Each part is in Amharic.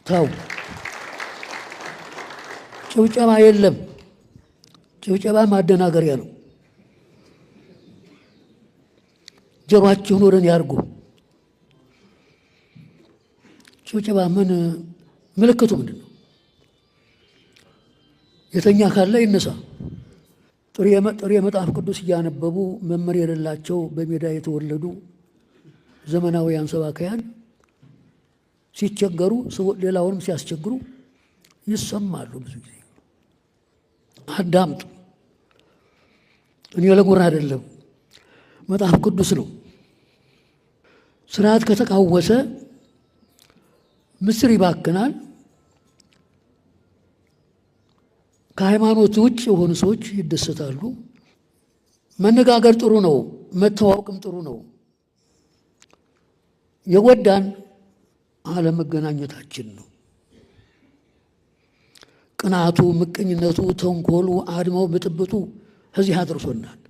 ተው፣ ጭብጨባ የለም። ጭብጨባ ማደናገሪያ ነው። ጆሮአችሁን ወደ እኔ አድርጉ። ጭብጨባ ምን ምልክቱ ምንድን ነው? የተኛ ካለ ይነሳ። ጥሬ መጽሐፍ ቅዱስ እያነበቡ መምህር የሌላቸው በሜዳ የተወለዱ ዘመናዊያን ሰባክያን ሲቸገሩ ሌላውንም ሲያስቸግሩ ይሰማሉ። ብዙ ጊዜ አዳምጡ። እኔ ለጉራ አይደለም፣ መጽሐፍ ቅዱስ ነው። ስርዓት ከተቃወሰ ምስር ይባክናል። ከሃይማኖት ውጭ የሆኑ ሰዎች ይደሰታሉ። መነጋገር ጥሩ ነው፣ መተዋወቅም ጥሩ ነው። የጎዳን አለመገናኘታችን ነው። ቅናቱ፣ ምቀኝነቱ፣ ተንኮሉ፣ አድማው፣ ብጥብጡ እዚህ አድርሶናል።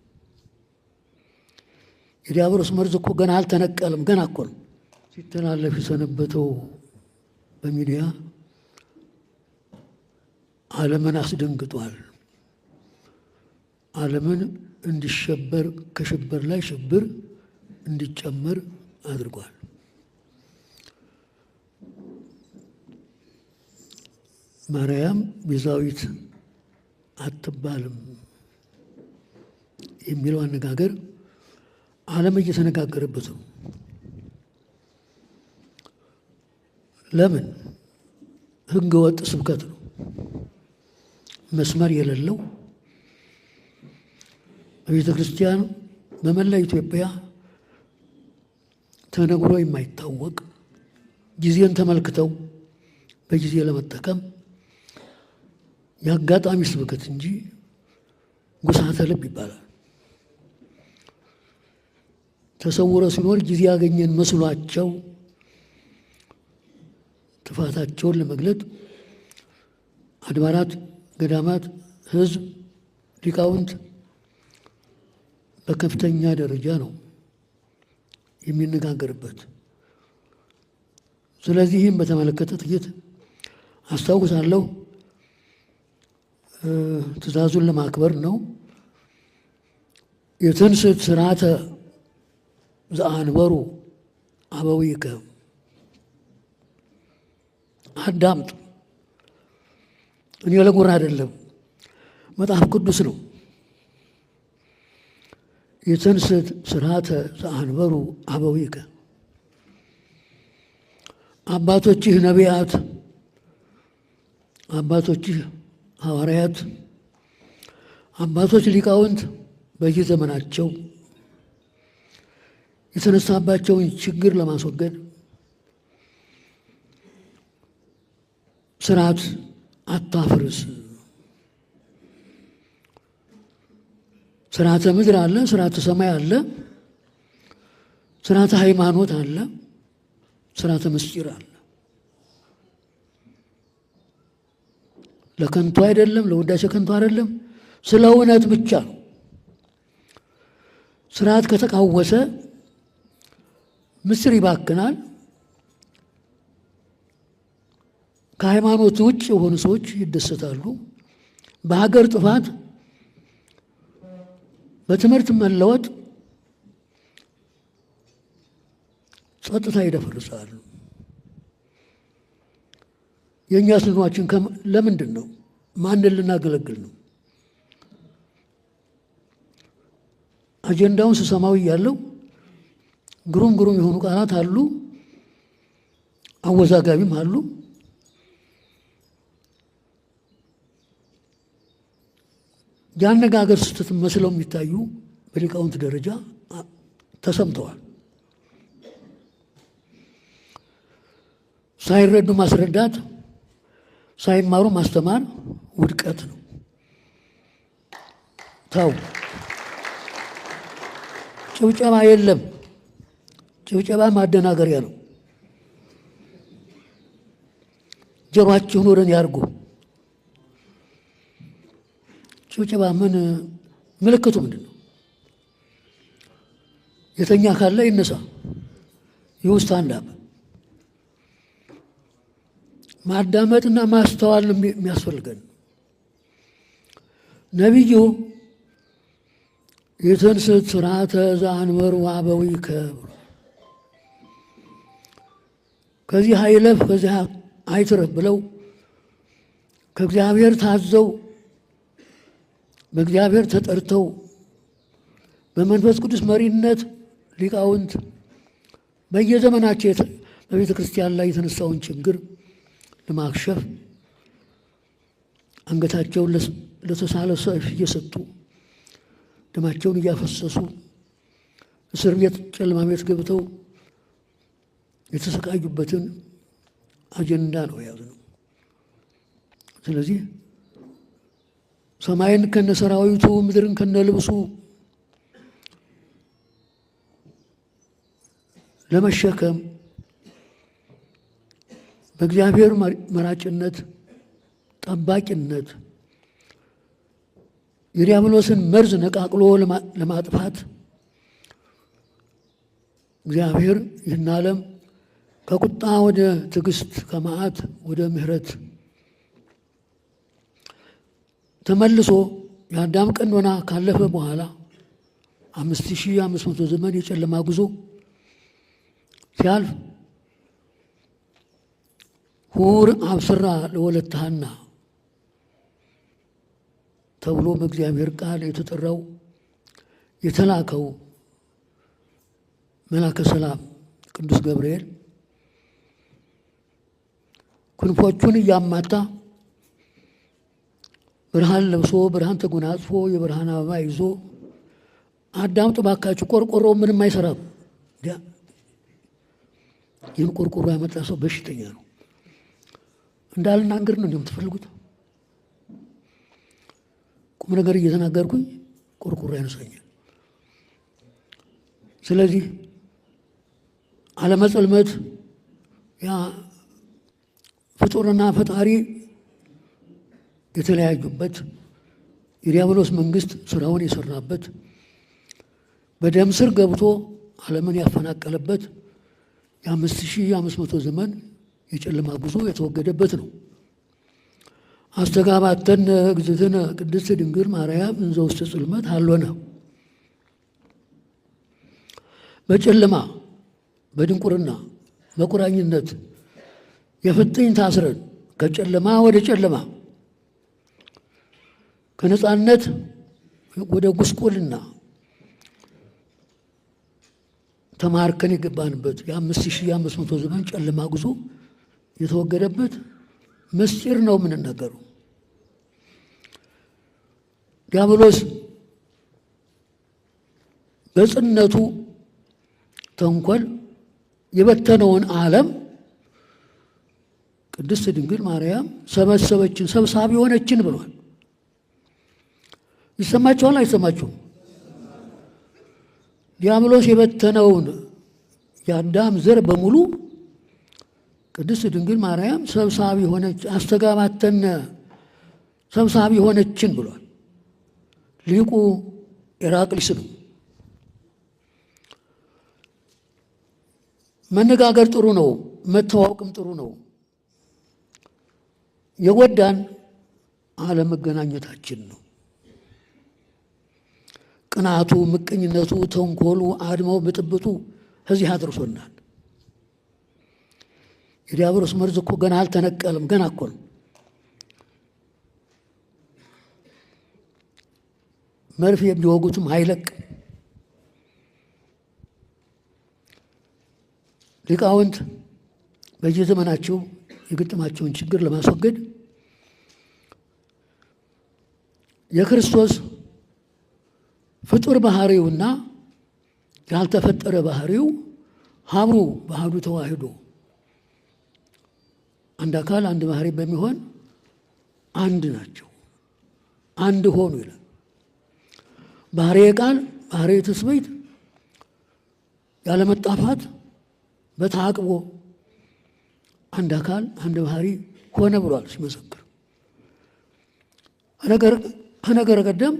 የዲያብሎስ መርዝ እኮ ገና አልተነቀልም። ገና እኮ ነው ሲተላለፍ የሰነበተው በሚዲያ ዓለምን አስደንግጧል። ዓለምን እንዲሸበር ከሽበር ላይ ሽብር እንዲጨመር አድርጓል። ማርያም ቤዛዊት አትባልም የሚለው አነጋገር ዓለም እየተነጋገረበት ነው። ለምን? ሕገ ወጥ ስብከት ነው። መስመር የሌለው በቤተ ክርስቲያን በመላ ኢትዮጵያ ተነግሮ የማይታወቅ ጊዜን ተመልክተው በጊዜ ለመጠቀም የአጋጣሚ ስብከት እንጂ ጉሳተ ልብ ይባላል። ተሰውረ ሲኖር ጊዜ ያገኘን መስሏቸው ጥፋታቸውን ለመግለጥ አድባራት፣ ገዳማት፣ ሕዝብ፣ ሊቃውንት በከፍተኛ ደረጃ ነው የሚነጋገርበት። ስለዚህም በተመለከተ ጥቂት አስታውሳለሁ። ትእዛዙን ለማክበር ነው። የትንስት ስርዓተ ዘአንበሩ አበዊከ። አዳምጡ። እኔ ለጉራ አይደለም፣ መጽሐፍ ቅዱስ ነው። የትንስት ስርዓተ ዘአንበሩ አበዊከ። አባቶችህ ነቢያት፣ አባቶችህ ሐዋርያት፣ አባቶች ሊቃውንት በየዘመናቸው የተነሳባቸውን ችግር ለማስወገድ ስርዓት አታፍርስ። ስርዓተ ምድር አለ፣ ስርዓተ ሰማይ አለ፣ ስርዓተ ሃይማኖት አለ፣ ስርዓተ ምስጢር አለ። ለከንቱ አይደለም፣ ለውዳሴ ከንቱ አይደለም፣ ስለ እውነት ብቻ ነው። ስርዓት ከተቃወሰ ምስር ይባክናል። ከሃይማኖት ውጭ የሆኑ ሰዎች ይደሰታሉ። በሀገር ጥፋት፣ በትምህርት መለወጥ ጸጥታ ይደፈርሳሉ። የእኛ ስኗችን ለምንድን ነው? ማንን ልናገለግል ነው? አጀንዳውን ስሰማው እያለው ግሩም ግሩም የሆኑ ቃላት አሉ፣ አወዛጋቢም አሉ። የአነጋገር ስህተት መስለው የሚታዩ በሊቃውንት ደረጃ ተሰምተዋል። ሳይረዱ ማስረዳት፣ ሳይማሩ ማስተማር ውድቀት ነው። ተው፣ ጭብጨባ የለም። ጭብጨባ ማደናገሪያ ነው። ጆሮአችሁን ወደ እኔ አድርጉ። ጭብጨባ ምን ምልክቱ ምንድን ነው? የተኛ ካለ ይነሳ። You stand up። ማዳመጥና ማስተዋል ነው የሚያስፈልገን። ነቢዩ የትንስት ስርዓተ ዘአንበሩ አበዊከ ከዚህ አይለፍ ከዚህ አይትረፍ ብለው ከእግዚአብሔር ታዘው በእግዚአብሔር ተጠርተው በመንፈስ ቅዱስ መሪነት ሊቃውንት በየዘመናቸው በቤተ ክርስቲያን ላይ የተነሳውን ችግር ለማክሸፍ አንገታቸውን ለተሳለ ሰይፍ እየሰጡ ደማቸውን እያፈሰሱ እስር ቤት ጨለማ ቤት ገብተው የተሰቃዩበትን አጀንዳ ነው የያዝነው። ስለዚህ ሰማይን ከነሰራዊቱ ምድርን ከነልብሱ ለመሸከም በእግዚአብሔር መራጭነት ጠባቂነት የዲያብሎስን መርዝ ነቃቅሎ ለማጥፋት እግዚአብሔር ይህን ዓለም ከቁጣ ወደ ትዕግስት፣ ከመዓት ወደ ምሕረት ተመልሶ የአዳም ቀኖና ካለፈ በኋላ 5500 ዘመን የጨለማ ጉዞ ሲያልፍ ሁር አብስራ ለወለተ ሐና ተብሎ በእግዚአብሔር ቃል የተጠራው የተላከው መላከ ሰላም ቅዱስ ገብርኤል ክንፎቹን እያማታ ብርሃን ለብሶ ብርሃን ተጎናጽፎ የብርሃን አበባ ይዞ አዳምጡ ባካችሁ፣ ቆርቆሮ ምንም አይሰራም። ይህን ቆርቆሮ ያመጣ ሰው በሽተኛ ነው። እንዳልናገር ነው እንደምትፈልጉት ቁም ነገር እየተናገርኩኝ ቆርቆሮ ያነሳኛል። ስለዚህ አለመጸልመት ያ ፍጡርና ፈጣሪ የተለያዩበት የዲያብሎስ መንግስት ስራውን የሰራበት በደም ስር ገብቶ ዓለምን ያፈናቀለበት የ5500 ዘመን የጨለማ ጉዞ የተወገደበት ነው። አስተጋባተነ እግዝእትነ ቅድስት ድንግል ማርያም እንዘ ውስተ ጽልመት ሀሎነ። በጨለማ በድንቁርና በቁራኝነት የፍጥኝ ታስረን ከጨለማ ወደ ጨለማ ከነፃነት ወደ ጉስቁልና ተማርከን የገባንበት የ5500 ዘመን ጨለማ ጉዞ የተወገደበት ምስጢር ነው የምንነገረው። ዲያብሎስ በጽነቱ ተንኮል የበተነውን ዓለም ቅድስት ድንግል ማርያም ሰበሰበችን፣ ሰብሳቢ ሆነችን ብሏል። ይሰማችኋል? አይሰማችሁም? ዲያብሎስ የበተነውን የአዳም ዘር በሙሉ ቅድስት ድንግል ማርያም ሰብሳቢ ሆነች፣ አስተጋባተነ ሰብሳቢ ሆነችን ብሏል። ሊቁ ኤራቅሊስ ነው። መነጋገር ጥሩ ነው፣ መተዋወቅም ጥሩ ነው። የጎዳን አለመገናኘታችን ነው። ቅናቱ፣ ምቀኝነቱ፣ ተንኮሉ፣ አድማው፣ ብጥብጡ እዚህ አድርሶናል። የዲያብሎስ መርዝ እኮ ገና አልተነቀልም። ገና እኮ ነው። መርፌ የሚወጉትም አይለቅ። ሊቃውንት በየዘመናቸው የገጠማቸውን ችግር ለማስወገድ የክርስቶስ ፍጡር ባህሪውና ያልተፈጠረ ባህሪው ሀብሩ ባህዱ ተዋህዶ አንድ አካል አንድ ባህሪ በሚሆን አንድ ናቸው፣ አንድ ሆኑ ይላል። ባህርየ ቃል ባህርየ ትስብእት ያለመጣፋት በተአቅቦ አንድ አካል አንድ ባህሪ ሆነ ብሏል ሲመሰክር። ከነገረ ቀደም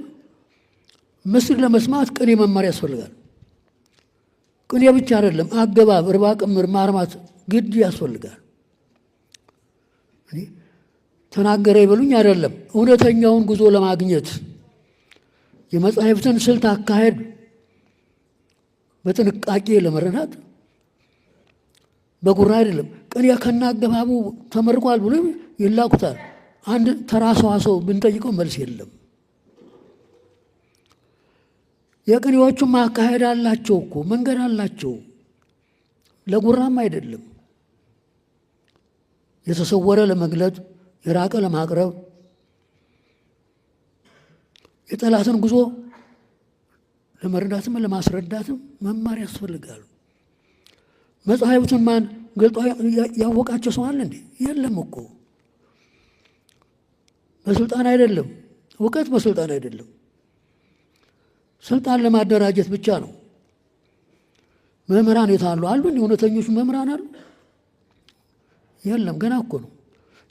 ምስጢር ለመስማት ቅኔ መማር ያስፈልጋል። ቅኔ ብቻ አይደለም፣ አገባብ፣ እርባ ቅምር፣ ማርማት ግድ ያስፈልጋል። ተናገረ ይበሉኝ አይደለም፣ እውነተኛውን ጉዞ ለማግኘት የመጻሕፍትን ስልት አካሄድ በጥንቃቄ ለመረዳት በጉራ አይደለም። ቅኔ ከናገባቡ ተመርቋል ብሎ ይላኩታል። አንድ ተራ ሰዋሰው ብንጠይቀው መልስ የለም። የቅኔዎቹም አካሄድ አላቸው እኮ መንገድ አላቸው። ለጉራም አይደለም። የተሰወረ ለመግለጥ፣ የራቀ ለማቅረብ፣ የጠላትን ጉዞ ለመረዳትም ለማስረዳትም መማር ያስፈልጋል። መጻሕፍቱን ማን ገልጦ ያወቃቸው ሰው አለ እንዴ? የለም እኮ። በስልጣን አይደለም፣ እውቀት በስልጣን አይደለም። ስልጣን ለማደራጀት ብቻ ነው። መምህራን የት አሉ? አሉ እንዴ? እውነተኞች መምህራን አሉ? የለም፣ ገና እኮ ነው።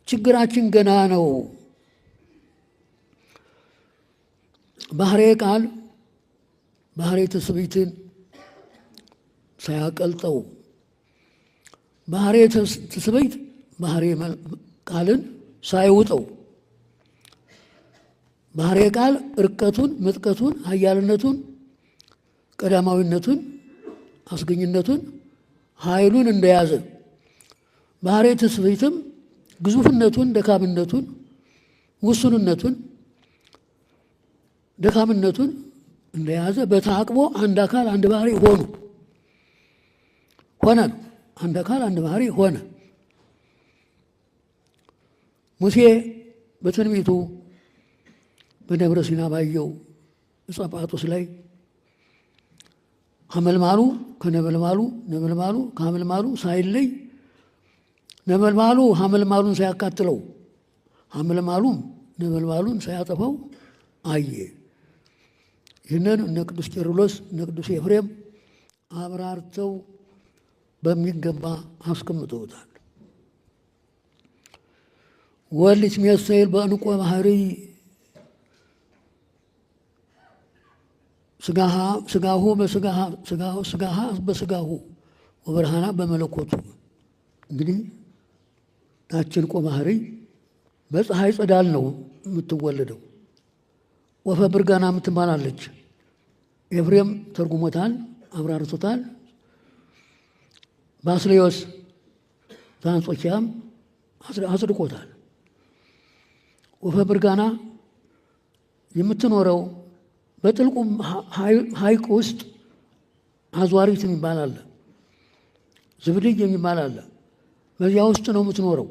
ችግራችን ገና ነው። ባህርየ ቃል ባህርየ ትስብእትን ሳያቀልጠው ባህርየ ትስብእት ባህርየ ቃልን ሳይውጠው ባህርየ ቃል ርቀቱን፣ ምጥቀቱን፣ ኃያልነቱን፣ ቀዳማዊነቱን፣ አስገኝነቱን፣ ኃይሉን እንደያዘ ባህርየ ትስብእትም ግዙፍነቱን፣ ደካምነቱን፣ ውሱንነቱን፣ ደካምነቱን እንደያዘ በተአቅቦ አንድ አካል አንድ ባህሪ ሆኑ ሆነ ነው። አንድ አካል አንድ ባህሪ ሆነ። ሙሴ በትንቢቱ በደብረ ሲና ባየው ዕፀ ጳጦስ ላይ ሐመልማሉ ከነበልባሉ ነበልባሉ ከሐመልማሉ ሳይለይ ነበልባሉ ሐመልማሉን ሳያቃጥለው ሐመልማሉም ነበልባሉን ሳያጠፋው አየ። ይህንን እነ ቅዱስ ቄርሎስ እነ ቅዱስ ኤፍሬም አብራርተው በሚገባ አስቀምጠውታል። ወልድ ይትሜሰል በዕንቆ ባህሪ ስጋሁ በስጋሃ ስጋሁ ስጋሃ በስጋሁ ወብርሃና በመለኮቱ። እንግዲህ ያችን ዕንቆ ባህሪ በፀሐይ ጸዳል ነው የምትወለደው። ወፈ ብርጋና የምትባላለች። ኤፍሬም ተርጉሞታል፣ አብራርቶታል። ባስልዮስ ዘአንጾኪያም አጽድቆታል። ወፈ ብርጋና የምትኖረው በጥልቁ ሐይቅ ውስጥ አዟሪት የሚባል አለ፣ ዝብድይ የሚባል አለ። በዚያ ውስጥ ነው የምትኖረው።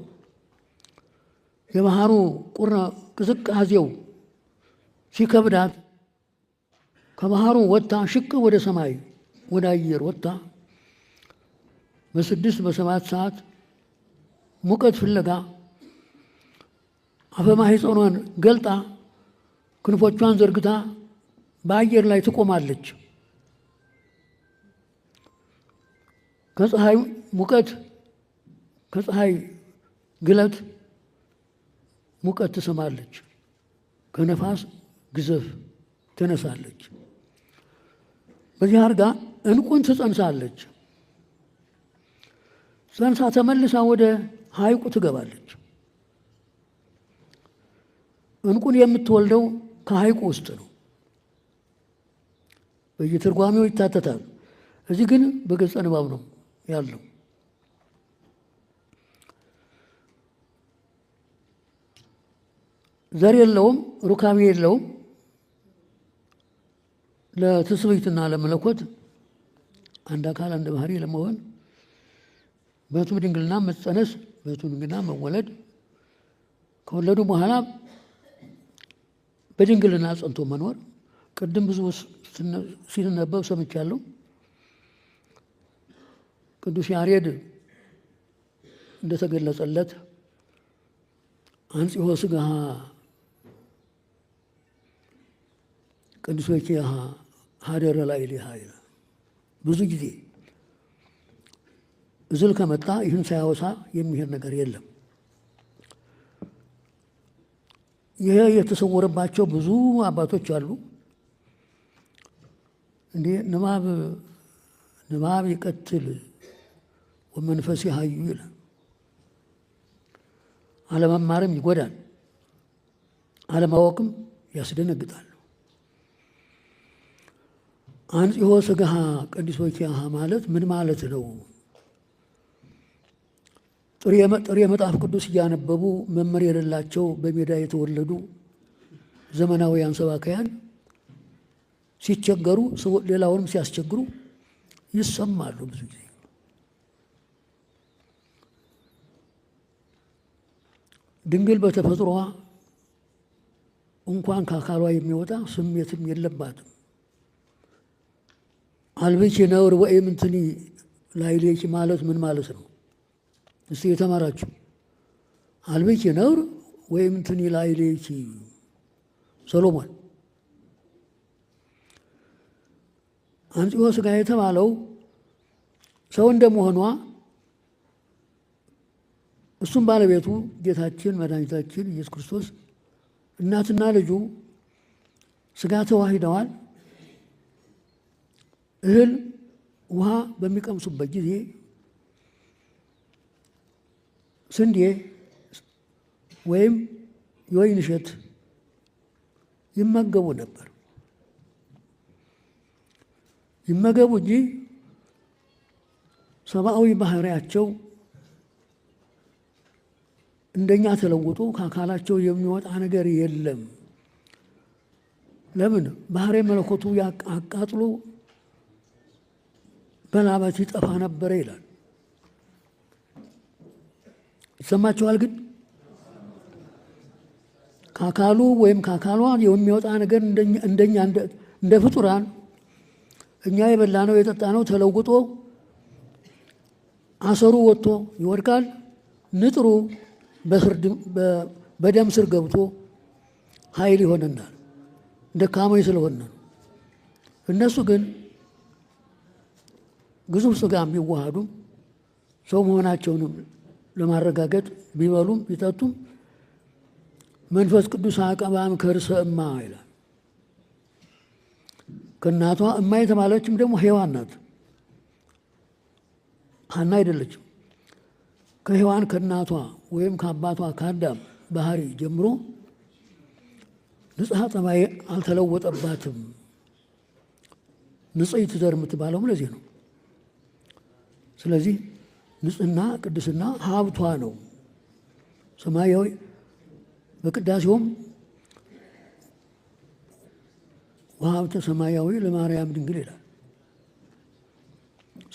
የባህሩ ቁር ቅዝቃዜው ሲከብዳት ከባህሩ ወጥታ ሽቅ ወደ ሰማይ ወደ አየር ወጥታ በ6 በ7 ሰዓት ሙቀት ፍለጋ አፈ ማኅፀኗን ገልጣ ክንፎቿን ዘርግታ በአየር ላይ ትቆማለች። ከፀሐይ ሙቀት ከፀሐይ ግለት ሙቀት ትሰማለች። ከነፋስ ግዘፍ ትነሳለች። በዚህ አድርጋ ዕንቁን ትጸንሳለች። ጸንሳ ተመልሳ ወደ ሐይቁ ትገባለች። ዕንቁን የምትወልደው ከሐይቁ ውስጥ ነው። በየትርጓሜው ይታተታል። እዚህ ግን በገጸ ንባብ ነው ያለው። ዘር የለውም፣ ሩካቤ የለውም። ለትስብእትና ለመለኮት አንድ አካል አንድ ባህሪ ለመሆን በሕቱም ድንግልና መጸነስ፣ በሕቱም ድንግልና መወለድ፣ ከወለዱ በኋላ በድንግልና ጸንቶ መኖር። ቅድም ብዙ ሲነበብ ሰምቻለሁ። ቅዱስ ያሬድ እንደተገለጸለት አንጽሖ ሥጋሃ ቅዱስ ወኪያሃ ሀደረ ላዕሌሃ ይላል። ብዙ ጊዜ እዝል ከመጣ ይህን ሳያወሳ የሚሄድ ነገር የለም። ይሄ የተሰወረባቸው ብዙ አባቶች አሉ። እንዴ ንባብ ይቀትል ወመንፈስ ያሃዩ ይላል። አለመማርም ይጎዳል፣ አለማወቅም ያስደነግጣል። አንጽሖ ሥጋሃ ቀዲሶ ኪያሃ ማለት ምን ማለት ነው? ጥሬ መጽሐፍ ቅዱስ እያነበቡ መምህር የሌላቸው በሜዳ የተወለዱ ዘመናዊያን ሰባክያን ሲቸገሩ ሌላውንም ሲያስቸግሩ ይሰማሉ። ብዙ ጊዜ ድንግል በተፈጥሮዋ እንኳን ከአካሏ የሚወጣ ስሜትም የለባትም። አልብኪ ነውር ወኢምንትኒ ላዕሌኪ ማለት ምን ማለት ነው? እስቲ የተማራችሁ አልብኪ ነውር ወኢምንትኒ ላዕሌኪ ሰሎሞን አንጽሖ ሥጋ የተባለው ሰው እንደመሆኗ እሱም ባለቤቱ ጌታችን መድኃኒታችን ኢየሱስ ክርስቶስ እናትና ልጁ ሥጋ ተዋሂደዋል። እህል ውሃ በሚቀምሱበት ጊዜ ስንዴ ወይም የወይን እሸት ይመገቡ ነበር። ይመገቡ እንጂ ሰብአዊ ባህሪያቸው እንደኛ ተለውጦ ከአካላቸው የሚወጣ ነገር የለም። ለምን? ባህሪ መለኮቱ አቃጥሎ በላበት ይጠፋ ነበረ ይላል። ይሰማችኋል? ግን ከአካሉ ወይም ከአካሏ የሚወጣ ነገር እንደኛ እንደ ፍጡራን እኛ የበላነው የጠጣነው ተለውጦ አሰሩ ወጥቶ ይወድቃል። ንጥሩ በደም ስር ገብቶ ኃይል ይሆነናል። ደካሞች ስለሆነ ነው። እነሱ ግን ግዙፍ ሥጋ ቢዋሃዱም ሰው መሆናቸውንም ለማረጋገጥ ቢበሉም ቢጠጡም መንፈስ ቅዱስ አቀባም ከርሰ እማ ይላል። ከእናቷ እማ የተባለችም ደግሞ ሔዋን ናት፣ ሐና አይደለችም። ከሔዋን ከእናቷ ወይም ከአባቷ ከአዳም ባህሪ ጀምሮ ንጽሐ ጠባይ አልተለወጠባትም። ንጽሕት ዘር የምትባለውም ለዚህ ነው። ስለዚህ ንጽሕና ቅድስና ሀብቷ ነው። ሰማያዊ በቅዳሴውም ወሀብተ ሰማያዊ ለማርያም ድንግል ይላል።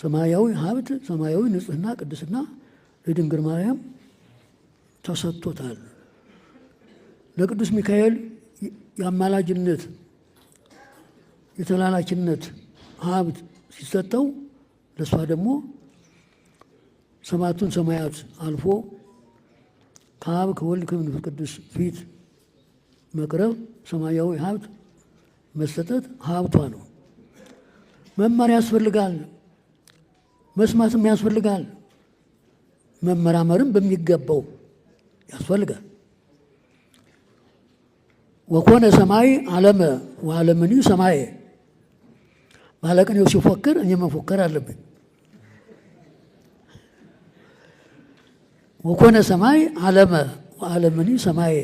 ሰማያዊ ሀብት ሰማያዊ ንጽሕና ቅድስና ለድንግል ማርያም ተሰጥቶታል። ለቅዱስ ሚካኤል የአማላጅነት የተላላኪነት ሀብት ሲሰጠው ለእሷ ደግሞ ሰባቱን ሰማያት አልፎ ከአብ ከወልድ ከመንፈስ ቅዱስ ፊት መቅረብ ሰማያዊ ሀብት መሰጠት ሀብቷ ነው። መማር ያስፈልጋል፣ መስማትም ያስፈልጋል፣ መመራመርም በሚገባው ያስፈልጋል። ወኮነ ሰማይ ዓለመ ወዓለምኒ ሰማየ። ባለቅኔው ሲፎክር እኔ መፎከር አለብኝ። ወኮነ ሰማይ ዓለመ ወዓለምኒ ሰማየ።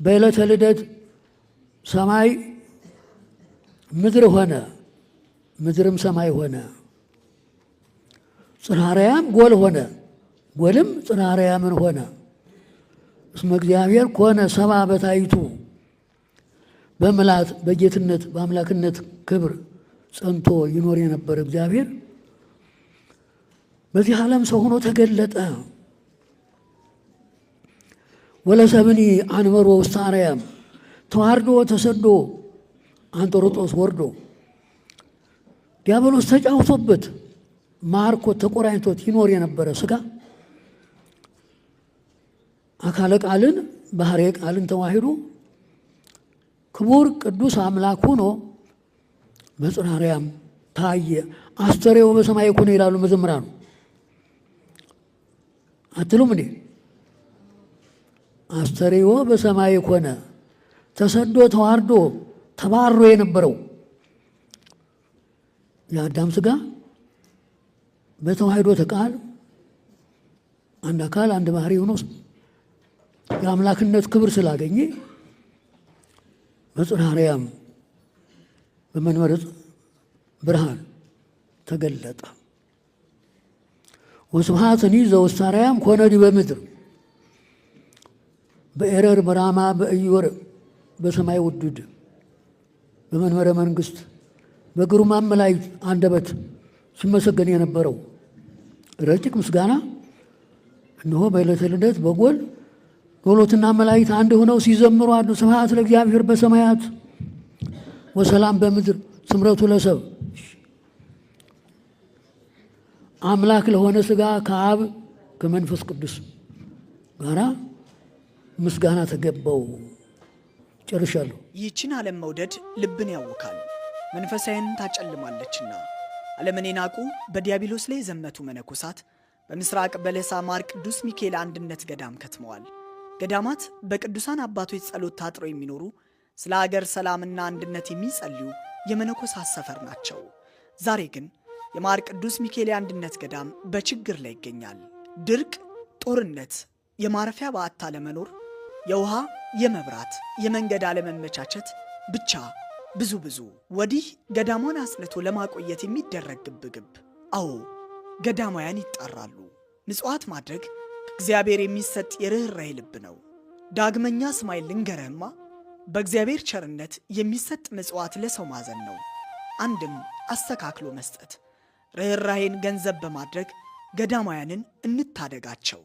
በዕለተ ልደት ሰማይ ምድር ሆነ፣ ምድርም ሰማይ ሆነ። ጽርሐ አርያም ጎል ሆነ፣ ጎልም ጽርሐ አርያምን ሆነ። እስመ እግዚአብሔር ኮነ ሰብአ በታይቱ በምልአት በጌትነት በአምላክነት ክብር ጸንቶ ይኖር የነበረ እግዚአብሔር በዚህ ዓለም ሰው ሆኖ ተገለጠ። ወለሰብኒ አንበሮ ውስተ አርያም ተዋርዶ ተሰዶ አንጦሮጦስ ወርዶ ዲያብሎስ ተጫውቶበት ማርኮት ተቆራኝቶት ይኖር የነበረ ሥጋ አካለ ቃልን ባህሬ ቃልን ተዋሂዶ ክቡር ቅዱስ አምላክ ሆኖ በጽርሐ አርያም ታየ። አስተርእዮ በሰማይ ኮነ ይላሉ መዘምራኑ። አትሉም እንዴ? አስተርእዮ በሰማይ ኮነ ተሰዶ ተዋርዶ ተባሮ የነበረው የአዳም ሥጋ በተዋሕዶ ተቃል አንድ አካል አንድ ባህሪ ሆኖ የአምላክነት ክብር ስላገኘ በጽርሐ አርያም በመንበረ ብርሃን ተገለጠ። ወስብሐትኒ ዘውስተ አርያም ኮነ ዲበ ምድር በኤረር በራማ በኢዮር በሰማይ ውዱድ በመንበረ መንግስት በግሩማን መላእክት አንደበት ሲመሰገን የነበረው ረቂቅ ምስጋና እነሆ በዕለተ ልደት በጎል ሎሎትና መላእክት አንድ ሆነው ሲዘምሩ አሉ። ስብሐት ለእግዚአብሔር በሰማያት ወሰላም በምድር ስምረቱ ለሰብ አምላክ ለሆነ ሥጋ ከአብ ከመንፈስ ቅዱስ ጋራ ምስጋና ተገባው። ጨርሻለሁ። ይህችን ዓለም መውደድ ልብን ያውካል፣ መንፈሳዊን ታጨልማለችና። ዓለምን የናቁ በዲያብሎስ ላይ የዘመቱ መነኮሳት በምስራቅ በለሳ ማር ቅዱስ ሚካኤል አንድነት ገዳም ከትመዋል። ገዳማት በቅዱሳን አባቶች ጸሎት ታጥረው የሚኖሩ፣ ስለ አገር ሰላምና አንድነት የሚጸልዩ የመነኮሳት ሰፈር ናቸው። ዛሬ ግን የማር ቅዱስ ሚካኤል የአንድነት ገዳም በችግር ላይ ይገኛል። ድርቅ፣ ጦርነት፣ የማረፊያ በዓት አለመኖር፣ የውሃ፣ የመብራት፣ የመንገድ አለመመቻቸት፣ ብቻ ብዙ ብዙ። ወዲህ ገዳሟን አጽንቶ ለማቆየት የሚደረግ ግብግብ። አዎ፣ ገዳማውያን ይጣራሉ። ምጽዋት ማድረግ ከእግዚአብሔር የሚሰጥ የርኅራኄ ልብ ነው። ዳግመኛ ስማይ ልንገርህማ፣ በእግዚአብሔር ቸርነት የሚሰጥ ምጽዋት ለሰው ማዘን ነው። አንድም አስተካክሎ መስጠት፣ ርኅራኄን ገንዘብ በማድረግ ገዳማውያንን እንታደጋቸው።